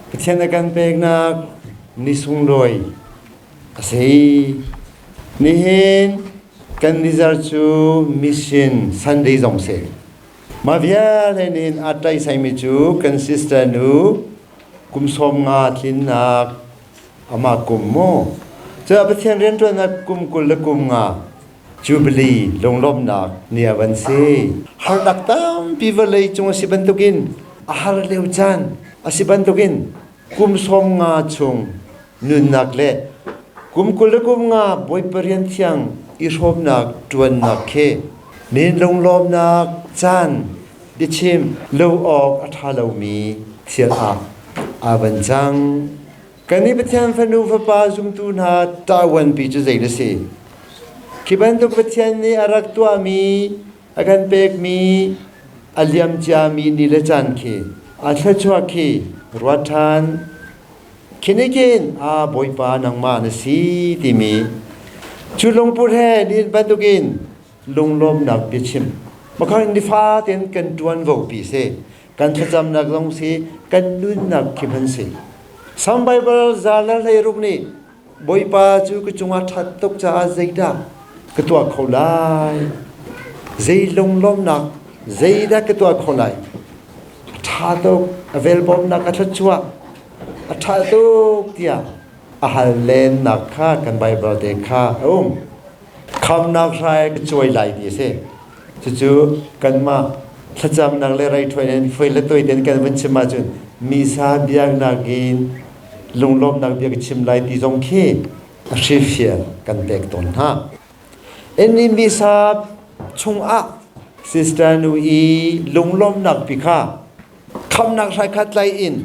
Pathian a kan peknak ni sunglawi a si. Nihin kan nizar cu Mission Sunday zong si. Mah vialte nihin aa ṭaihsaimi cu kan sister nu kum 50 tlinnak amah kum mu. Cu Pathian rianṭuannak kum 25 Jubilee lunglawmhnak ni a van si. Harnak tampi vawlei cung a si bantukin a har lio caan a si bantukin kum 50 chung nunnak le kum 25 Bawipa rian thiang i hrawmnak ṭuannak khi min lunglawmnak caan biachim lo awk a ṭha lomi thil ah aa van cang. Kan i Pathian fanu fapa zumtu hna ṭawanpi cu zei na si? Khi bantuk Pathian nih a rak tuahmi, a kan pekmi, a liam ciami ni le caan khi, a thluachuah khi ruat ṭhan. Khi nih khin, a Bawipa nangmah na si timi cu lungput he nihin bantukin lunglawmnak biachim. Makhan nifa tein kan ṭuanvo pi si. Kan thlacamnak zong si, kan nunnak khi hman si. Sam Baibal 116 nih Bawipa cu ka cungah ṭhat tuk caah zeidah ka tuah kho lai? Zei lunglawmhnak zeidah ka tuah kho lai? A ṭha tuk, a velbawmnak a thluachuah, a ṭha tuk tiah a hal lennak kha kan Baibal te kha a um. Khamnak hrai ka cuai lai ti a si. Cucu kanmah thlacamnak le raithuai in foi le toi tein kan vun chim ahcun misa biaknak in lunglawmhnak bia ka chim lai ti zong khi a hrifial kan pek tawn hna. Inni misa chungah sister nu i lunglawmhnak pi kha khamnak hrai khat lai in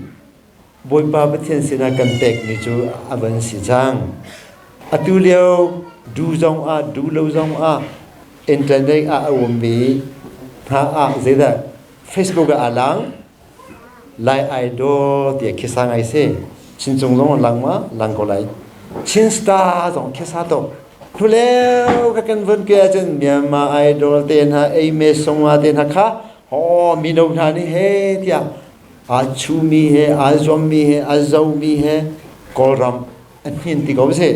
Bawipa Pathian sinah kan pekmi cu a van si cang. Atu lio du zong ah du lo zong ah internet ah a ummi hna ah zeidah Facebook ah a lang Lai Idol tiah khisa ngai si. Chincung zong lang ma lang ko lai. Chin Star zong khisa tuk. Hnuleu ka kan vun ke ahcun Myanmar Idol te hna Amy Songwa te hna kha ho mino hna nih he tiah aa chumi he aa zuammi he aa zomi he Kawlram a hnin ti ko si.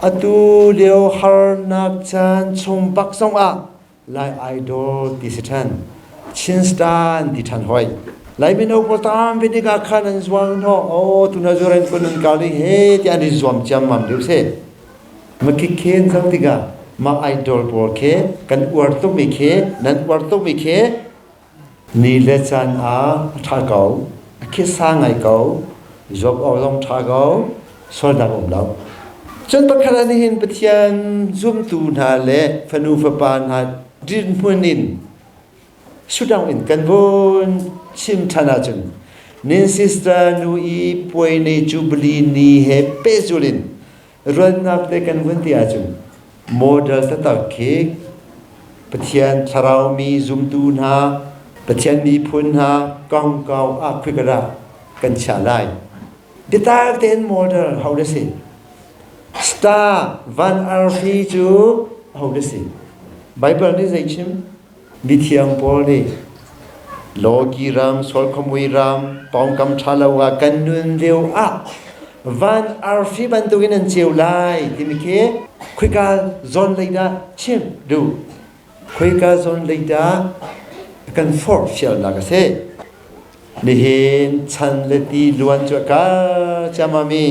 Atu lio harnak caan chung bak zong ah Lai Idol ti si ṭhan. Chin Star an ti ṭhan hoi. Lai mino pawl tampi tikah khan an zuang hnawh. Oh, tuna zuaren kun an kal i he ti an i zuam ciammam deuh si. Makikhen zong tikah mah idol pawl khi kan uar tukmi khi nan uar tukmi khi Ni le caan ah a ṭha ko, a khisa ngai ko, zuam awk zong ṭha ko, sualnak um lo. Cun pakhat ah nihin Pathian zumtu hna le fanu fapa hna dirhmun in sudang in kan vun chim ṭhan ahcun nin sister nu i puai ni jubilee ni he pehzul in ruannak te kan vun ti ahcun model taktak khi Pathian thlarau mi zumtu hna Pathian miphun hna kongkau ah khikara kan chiah lai. Biatak tein model ho na si? Star van arfi cu ho na si? Bible nih zei chim? Mithiang Paul nih Lawki ram, Sualkhuamui ram, pawngkam ṭha lo ah kan nun lio ah van arfi bantukin an ceu lai timi khi khoika zawn lei dah chim duh? Khoika zawn lei dah kan forhfialnak a si? Nihin chan le ti luan cu a kal ciammam i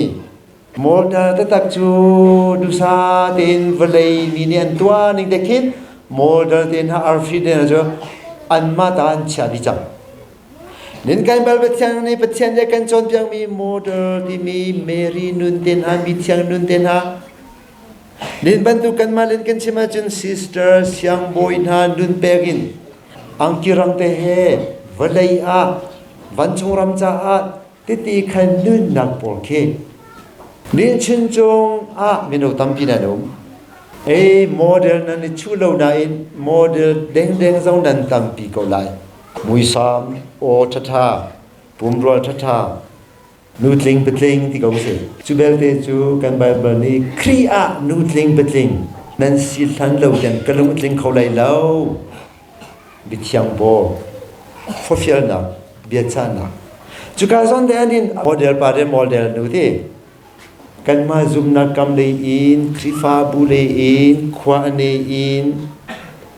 Mortar taktak cu dusa tein vawlei mi nih an tuah ning te khin mortar te hna arfi te hna cu anmah ta an chiah dih cang. Nin kan bal Pathian nih Pathian nih kan cawnpiakmi mortar timi Mary nun te hna mithiang nun te hna nin bantuk kanmah len kan chim ahcun sister siangbawi hna nun pek in angki rang te he vawlei ah vancung ram caah Titi khan nunnak pawl khi Ninchin cung ah mino tampi nan um. Ei model nan i chuh lo nain model dengdeng zong nan tampi ko lai. Muisam, aw ṭhaṭha, pumrual ṭhaṭha, nutling patling ti ko si. Cu belte cu kan Bible nih Khrih ah nutling patling nan si hlan lo tiang ka lung a tling kho lai lo. Mithiang Paul forhfialnak biachahnak. Cuka zawn te anin model pa le model nu ti kanmah zumnak kam lei in Khrihfabu lei in khua ane in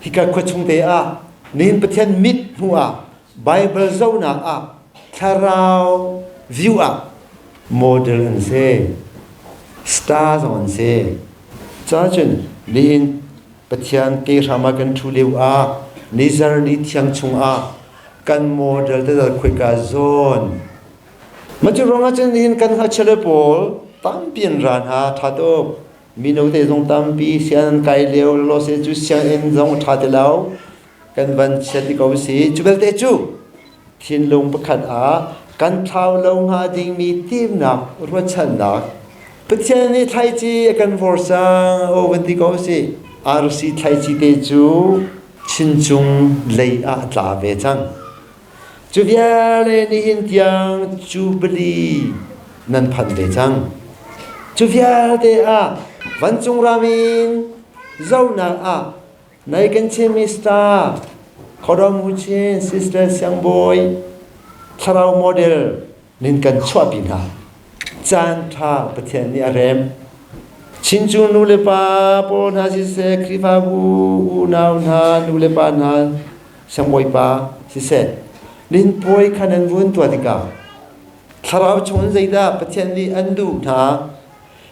hika khua chung te ah nihin Pathian mit hmu ah Bible zohnak ah thlarau view ah model an si star zong an si cacun nihin Pathian ke hram ah kan ṭhu lio ah nizar ni thiang chung ah kan model te khuika zawn Ma cu ruangah cun nihin kan ngakchia le pawl tampi an ra hna ṭha tuk. Mino te zong tampi sianginn an kai lio lo se cu sianginn zong a ṭha ti lo. Kan van chia ti ko si. Cu belte cu thinlung pakhat ah kan thlau lo hnga dingmi timnak ruahchannak Pathian nih thlaici a kan vor cang o van ti ko si. RC thlaici te cu chincung lei ah a tla ve cang. Cu vialte nihin tiang Jubilee nan phan ve cang. Cu vialte ah vancung ram in zohnak ah nai kan Chin Mr. Khodom Huchin Sister Siangbawi thlarau model nin kan chuahpi hna. Caan ṭha Pathian nih a rem. Chincu nu le pa pawl hna siseh, Khrihfabu unau hna nu le pa hna siangbawipa siseh, nin puai kha nan vun tuah tikah thlarau chung in zeidah Pathian nih an duh hna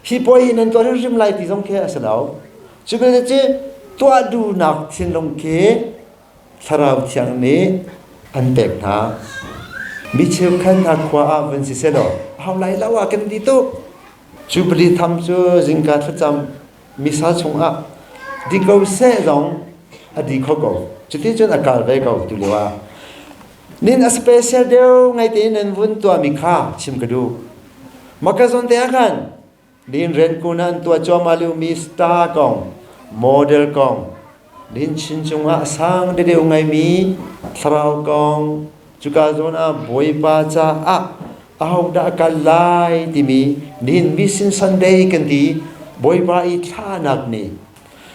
hi puai hi nan tuah hrimhrim lai ti zong khi a si lo. Cu belte cu tuah duhnak thinlung khi Thlarau Thiang nih an pek hna. Mi cheukhat hna khua ah vun si sehlaw hau lai lo ah kan ti tuk. Cu pali tham cu zingka thlacam misa chungah di ko seh zong a di kho ko. Cuti cun a kal ve ko tu lio ah. Nin a special deuh ngai tein nan vun tuahmi kha chim ka duh. Maka zawn te ah khan Din Renkun ah an tuah cuahmah liomi star kong, model kong, din chin cungah a sang dedeu ngaimi thlarau kong, cuka zawn ah Bawipa caah ahodah a kal lai timi nihin Mission Sunday kan ti Bawipa i thlahnak nih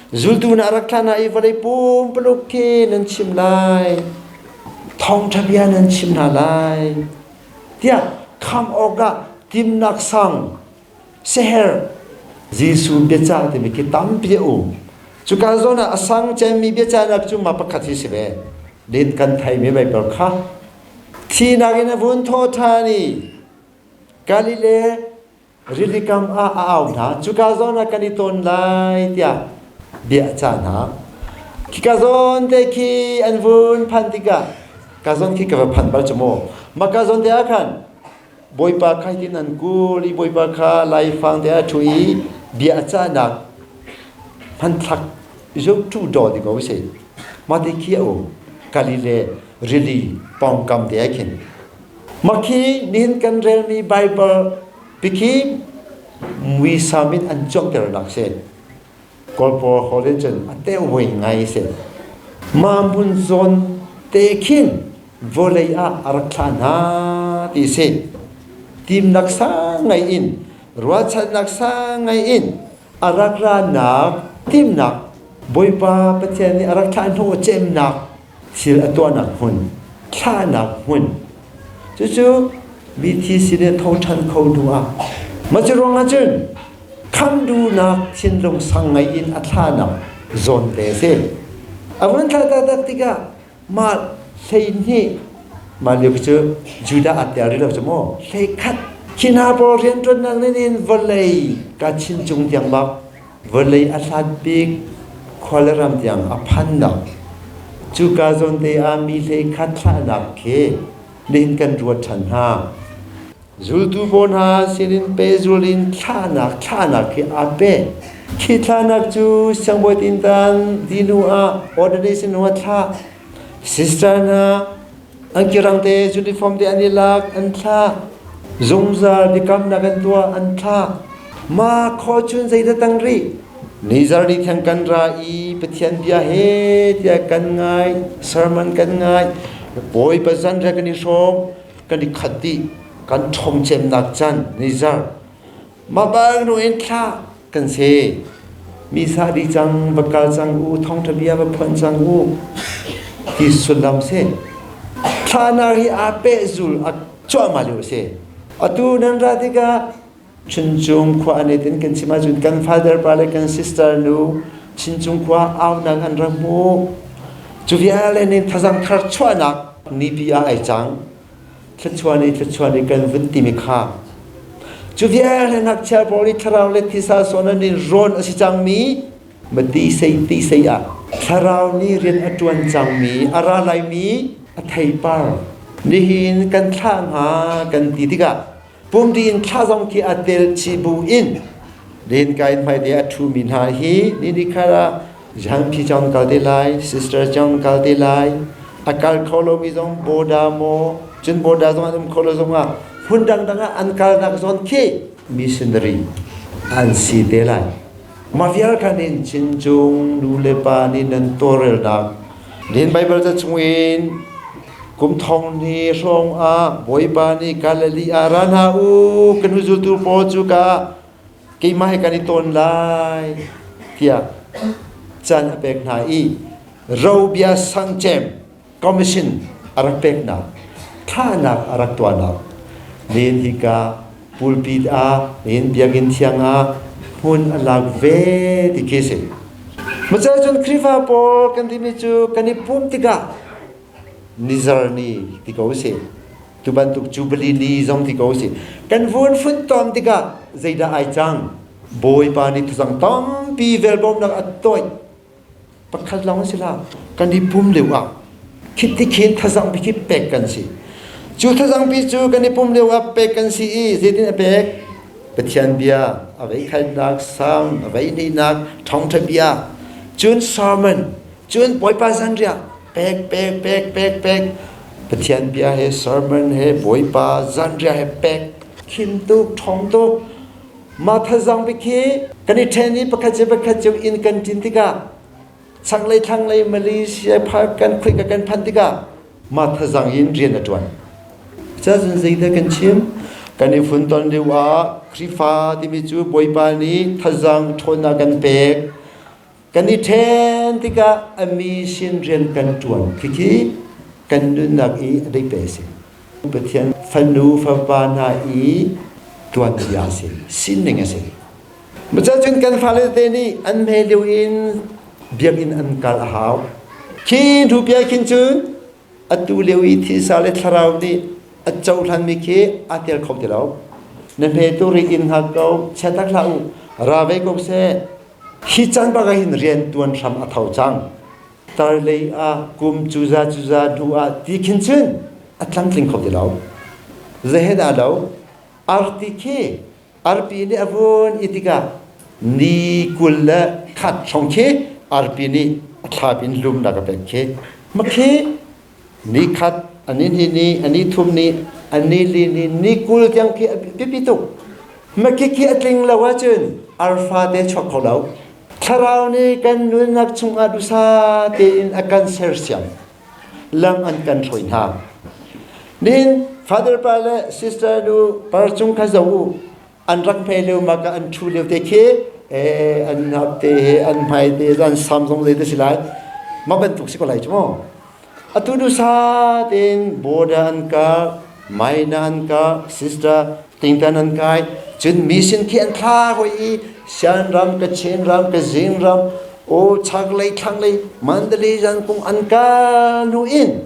zultu na rak thlah hna i vawlei pumpuluk khi nan chim lai thawngṭha bia nan chim hna lai tiah khamh awkah timnak sang seher Jesuh biacah timi khi tampi a um. Cuka zawn ah a sang cemmi biacahnak cu ma pakhat hi si ve. Len kan theimi Baibal kha thihnak in a vun thaw ṭhan i Galilee rili kam ah a au hna. Cuka zawn ah kan i ton lai tiah bia a cah hna. Khika zawn te khi an vun phan tikah ka zawn khi ka va phan bal cu maw. Mah ka zawn te ah khan Bawipa kha hitin an kul i Bawipa kha laifang te ah a ṭhu i bia a cahnak hmanthlak zohṭu daw ti ko si. Mah ti khi a um. Galilee rili pawngkam te ah khin. Mah khi nihin kan relmi Baibal pikhi muisam in an cuanghternak si. Kawlpawl holh in cun a teuhoi ngai si. Mah hmun zawn te khin vawlei ah a rak thlah hna ti si. Timnak sang ngai in, ruahchannak sang ngai in a rak ranak timnak Bawipa Pathian nih a rak thlah hnu cemnak thil a tuahnak hmun, thlahnak hmun. Cucu mithi sin in tho ṭhan kho hnu ah mah cu ruangah cun khamh duhnak thinlung sang ngei in a thlahnak zawn te a si. A vun thlah taktak tikah mah 12 mah lio cu Judah aa tel rih lo cu maw 11 khi hna pawl rianṭuannak nih hin vawlei ka chin cung tiang bak Vawlei a hlat bik khua le ram tiang a phannak cuka zawn te ah mi 11 thlahnak khi nihin kan ruat ṭhan hna. Zultu pawl hna sinin pehzul in thlahnak thlahnak khi aa pe. Khi thlahnak cu siangbawi tintan dinu ah ordination hnu ah thlah. Sister hna Angki rang te uniform te an i lak an thlah. Zungzal biakamnak an tuah an thlah. Ma khaw cun zeidah tang rih? Nizar ni theng kan ra i Pathian bia he tiah kan ngai, sermon kan ngai. Bawipa zan re kan i hrawm, kan i khat dih, kan ṭhawng cemnak can nizar. Mah bang nu in thlah kan si. Mi sa dih cang, va kal cang u, thawngṭha bia va phuan cang u ti sullam si. Thlahnak hi aa pehzul. Cuahmah lio a si. Atu nan ra tikah Chuncung khua an in kan chim ahcun kan father pa le kan sister nu Chincung khua aunak an rak hmu. Cu viale nih thazang thar chuahnak nipi ah ai cang. Thluachuah ni thluachuah ni kan vun timi kha. Cu viale ngakchia pawl i thlarau le thisa sawn an in rawn a si cangmi mati sei ti sei ah thlarau nih rian a ṭuan cangmi a ra laimi a theipar nihin kan thlah hnga kan ti tikah pumri in thla zong khi a tel chih bu in len kai hmai a ṭhu mi hna hi ni ni khar ah Zangphi chong kal te lai sister chong kal te lai a kal kho lomi zong border maw cun border zong an um kho lo zong ah hmun dangdang ah an kalnak zawn khi missionary an si te lai mah vial khan in Chincung nu le pa nih nan tawlrelnak Din Bible ca chung in kum thong ni hrawng ah Bawipa nih Galilee ah ra hna u kan zultu pawl cu ka keimah he kan i tawn lai tiah caan a pek hna i robia sangcem commission a rak peknak thahnak a rak tuahnak len hika pulpit ah len biakinn thiang ah hmun a lak ve ti khi si. Maca cun Khrihfa pawl kan timi cu kan i pum tikah nizar ni ti ko si. Tu bantuk Jubilee ni zong ti ko si. Kan vun funtom tikah zeidah ai cang? Bawipa nih thazang tampi velbawmnak a toih. Pakhat lawng si hlah. Kan i pum lio ah khit ti khin thazang pi khi pek kan si. Cu thazang pi cu kan i pum lio ah pek kan si i zeitin a pek? Pathian bia a veikhatnak sang, a veihnihnak thawngṭha bia, cun sermon, cun Bawipa zanriah pek pek pek pek pek Pathian bia he sermon he Bawipa zanriah he pek khim tuk ṭhawng tuk Mah thazang bik hi kan i ṭhen i pakhat cu pakhat cu inn kan ṭin tikah chaklei thlanglei Malaysia kan khuika kan phanh tikah mah thazang in rian a ṭuan. Cazin zeidah kan chim? Kan i funton lio ah Khrihfa timi cu Bawipa nih thazang ṭhawnnak kan pek. Kan i ṭhen tikah a mi sin rian kan ṭuan. Khikhi kan nunnak i a dei pe a si. Pathian fanu fapa hna i tuanbia a si, sining a si. Cun kan fale te nih an hme lio in biakinn an kal a hau. Khi hnu khin cun atu lio i thisa le thlarau nih a cohlanmi khi aa tel kho ti lo. Na hme tu ri in hngak ko, chia tak hlah u, ra ve ko seh. Hi caan bak ah hin rian tuan hram a tho cang. Tarlei ah kum cuza cuza hnu ah ti khin cun a tlamtling kho ti lo. Zehe dah lo? Arti khi arpi nih a vun i tikah ni 21 hrawng khi arpi nih a thlap in lumnak a pek khi. Makhi ni khat ani hnih ni ani thum ni ani li ni ni 20 tiang khi a biapi tuk. Makhi khi a tling lo ahcun arfa te chuak kho lo. Thlarau nih kan nunnak chungah dusa tein a kan sersiam. Lam an kan hruai hna. Nihin father pa le sister nu par cung kha zo u. An rak hme lio ma ka an ṭhu lio te khi an hap te he an hmai te an sam zong zei te si lai. Mah bantuk si ko lai cu mu. Atu dusa tein border an ka, maina an ka, sister tingtan an kai, cun mission khi an thla hoi i Shan ram, Kachin ram, Kazin ram, o chaklei thlanglei Mandalay zan kung an ka nu in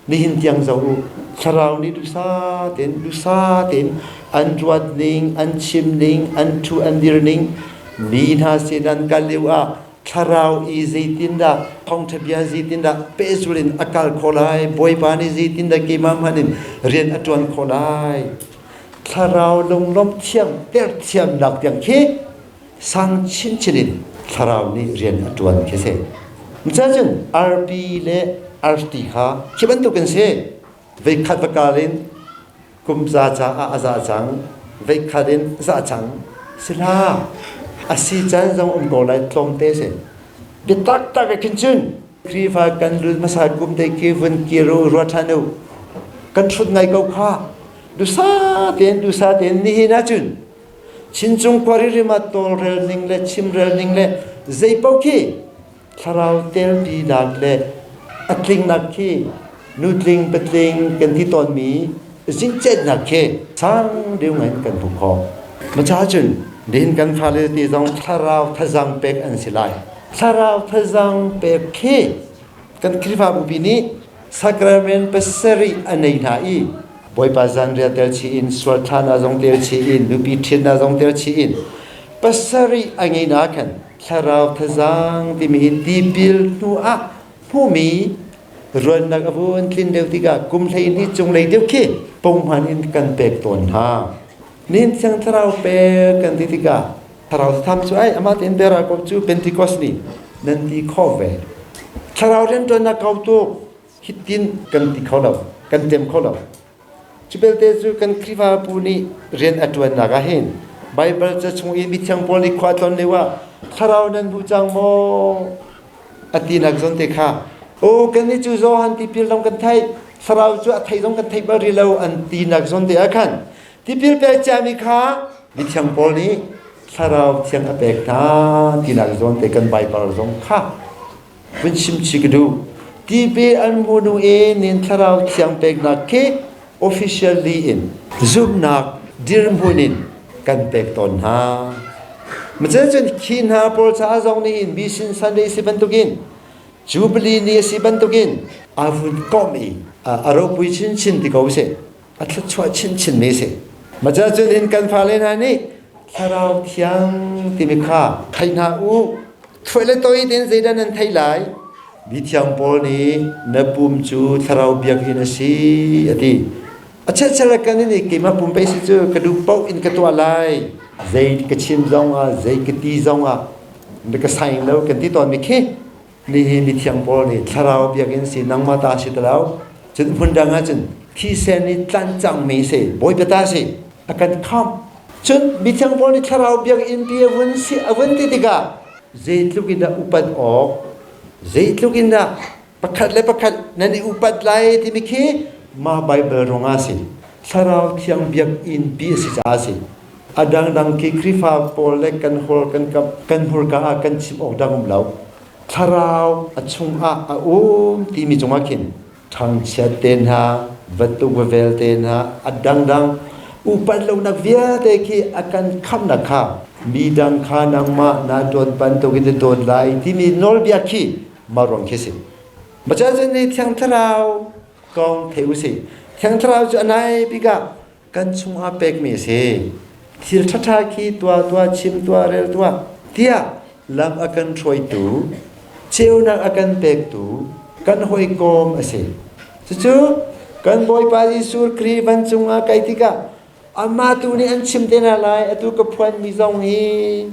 nihin tiang zo u thlarau nih dusa tein dusa tein an ruat ning an chim ning an thu an dir ning mi hna sin an kal lio ah thlarau i zeitindah thawngṭha bia zeitindah pehzul in a kal khawh lai Bawipa nih zeitindah keimah hmanh in rian a ṭuan khawh lai thlarau lunglawmh thiam ter thiamnak tiang khi sang chinchin in thlarau nih rian a ṭuan khi si. Cun arpi le arti kha khi bantukin si veikhat va kal in kum za caah a za cang veikhat in za cang sila a si caan zong um ko lai tlawmte si biatak tak khin cun Khrihfa kan lut hmasa kum te khi vun kir u ruat ṭhan u kan hrut ngai ko kha dusa tein dusa tein nihin ahcun Chincung khua ririm ah tawlrel ning le chimrel ning le zei paoh khi thlarau telpinak le a tlingnak khi nutling patling kan ti tawnmi. Zingcetnak khi sang deuh ngai in kan hmuh khawh. Maca cun nihin kan fale ti zong thlarau thazang pek an si lai. Thlarau thazang pek khi kan Khrihfabu pi nih sacrament pasarih a nei hna i Bawipa zanriah tel chih in sual thla zong tel chih in nupi ṭhitnak zong tel chih in pasarih a ngei na khan thlarau thazang timi hi tipil hnu ah hmuhmi ruannak a vun tlin deuh tikah kum 12 cunglei deuh khi punghman in kan pek tawn hna. Nin thiang thlarau pek kan ti tikah thlarau tham cu ai amah tein bera ko cu Pentecost ni nan ti kho ve. Thlarau rianṭuannak kau tuk hitin kan ti kho lo, kan tem kho lo. Cu belte cu kan Khrihfabu nih rian a ṭuannak ah hin Baibal ca chung i mithiang pawl nih khua tlon lio ah thlarau nan hmu cang maw? A tinak zawn te kha aw kan nih cu Johan tipil zong kan theih thlarau cu a theih zong kan theih bal rih lo an tinak zawn te ah khan tipil pek ciami kha mithiang pawl nih thlarau thiang a pek hna tinak zawn te kan Baibal zong kha vun chim chih ka duh. Tipil an hmu hnu in nin thlarau thiang peknak khi officially in zumhnak dirhmun in kan pek tawn hna. Macun cun khi hna pawl caah zong nih in Mission Sunday si bantukin Jubilee ni a si bantukin a vun komh i a ropui chinchin ti ko sih. A thluachuah chinchin mi si. Macun cun in kan fale hna nih thlarau thiang timi kha thei hna u. Thuai le toi tein zeidah nan theih lai? Mithiang Paul nih na pum cu thlarau biakinn a si a ti. A chel kan in i keimah pum pei si cu ka duh paoh in ka tuah lai. Zei ka chim zong ah, zei ka ti zong ah na ka saing lo kan ti tawnmi khi nihin mithiang Paul nih thlarau biakinn si nangmah ta si ti lo. Cun hmun dang ah cun thisen i tlanh cangmi si, Bawipa ta si, a kan khamh. Cun mithiang Paul nih thlarau biakinn pi a vun si a vun ti tikah zeitluk in dah upat awk, zeitluk in dah pakhat le pakhat nan i upat lai timi khi mah Baibal ruangah a si. Thlarau thiang biakinn pi a si caah a si. A dangdang khi Khrihfa pawl le kan hol kan kap kan hmurka ah kan chim awk dang um lo. Thlarau a chungah a um timi cungah khin ṭhangchiat te hna, va tuk va vel te hna, a dangdang upat lonak vialte khi a kan khamnak kha mi dang kha nangmah naa dawt bantukin na dawt lai timi nawlbia khi mah ruang khi si. Macun nih Thiang Thlarau kong thei usih. Thiang Thlarau cu a nai bik ah kan chungah pekmi a si. Thil ṭhaṭha khi tuah tuah, chim tuah, rel tuah tiah lam a kan hruaitu, ceunak a kan pektu kan hawikom a si. Cucu kan Bawipa Jesuh Khrih vancung ah kai tikah amah tu nih an chim te hna lai, atu ka phuanmi zong hi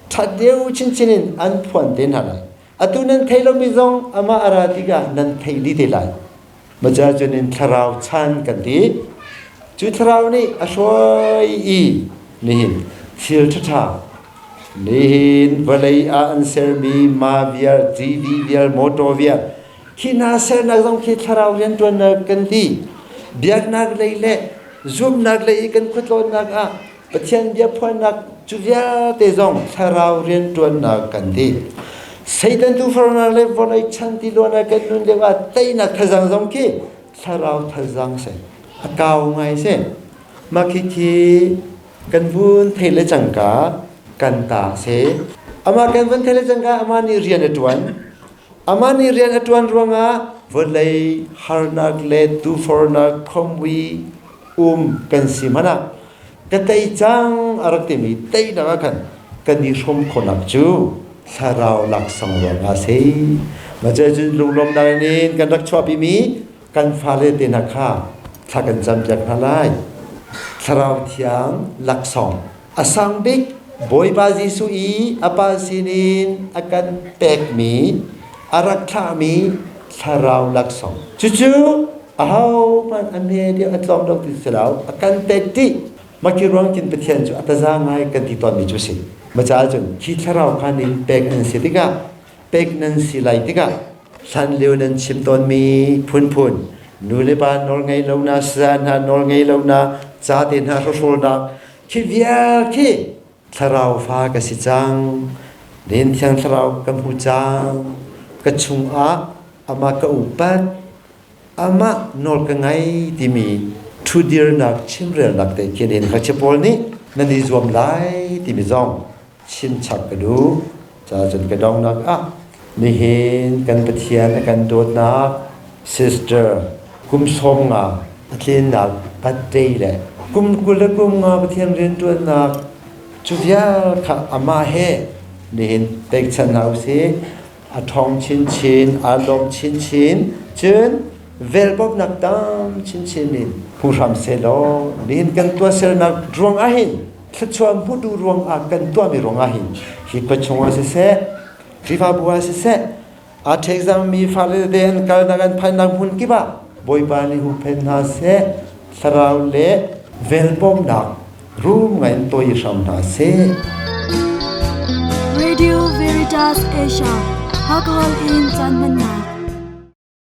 ṭhat deuh chinchin in an phuan te hna lai. Atu nan thei lomi zong amah a ra tikah nan thei dih te lai. Maca cun in thlarau chan kan ti. Cu thlarau nih a hruai i nihin thil ṭhaṭha nihin vawlei ah an sermi ma vial, TV vial, motor vial khi hna sernak zong khi thlarau rianṭuannak kan ti. Biaknak lei le zumhnak lei i kan khuatlawnnak ah Pathian bia phuannak cu vialte zong thlarau rianṭuannak kan ti. Satan tufarnak le vawlei chan tiluan ah kan nun lio ah teinak thazang zong khi thlarau thazang si. A kau ngai si. Mah khi khi kan vun thei le cangka kan ta si. Amah kan vun thei le cangka amah nih rian a ṭuan. Amah nih rian a ṭuan ruangah vawlei harnak le tufornak khomui um kan si hmanh ah ka tei cang a rak timi teinak ah khan kan i hrawm khawhnak cu thlarau laksawng ruangah a si. Mah cu lunglawmhnak in kan rak chuahpimi kan fale te hna kha thla kan campiak hna lai. Thlarau thiang laksawng a sang bik Bawipa Jesuh i a Pa sinin a kan pekmi a rak thlahmi thlarau laksawng. Cucu ahohmanh a hme deuh a tlawm deuh ti si lo, a kan pek dih. Mah ruang cun Pathian cu a taza ngai kan ti tawnmi cu a si. Ma caah cun khi thlarau kha nin pek nan si tikah, pek nan si lai tikah hlan lio nan chim tawnmi phunphun nu le pa nawl ngei lo na saya hna nawl ngei lo na ca te hna hrawhrawlnak khi vial khi thlarau fa ka si cang len thiang thlarau ka hmu cang ka chungah amah ka upat amah nawl ka ngai timi. Ṭhudirnak chimrelnak te khin in ngakchia pawl nih nan i zuam lai timi zong chimchap ka duh. Cun ka donghnak ah nihin kan Pathian a kan dawtnak sister kum 15 a tlinnak birthday le kum 25 Pathian rianṭuannak cu vial kha amah he nihin pekchanh hna usih. A ṭhawng chinchin, aa lawm chinchin, cun velbawmnak tam chinchin in hmu hram sehlaw nihin kan tuahsernak ruang ahhin thluachuah hmuh duh ruang ah kan tuahmi ruang ahhin hi khua chungah siseh Khrihfabu ah siseh aa ṭhekzangmi fale tete an kalnak an phannak hmun kip ah Bawipa nih huhphenh hna seh thlarau le velbawmnak rum ngai in tawi hram hna seh. Radio Veritas Asia Alcohol in caan hmannak.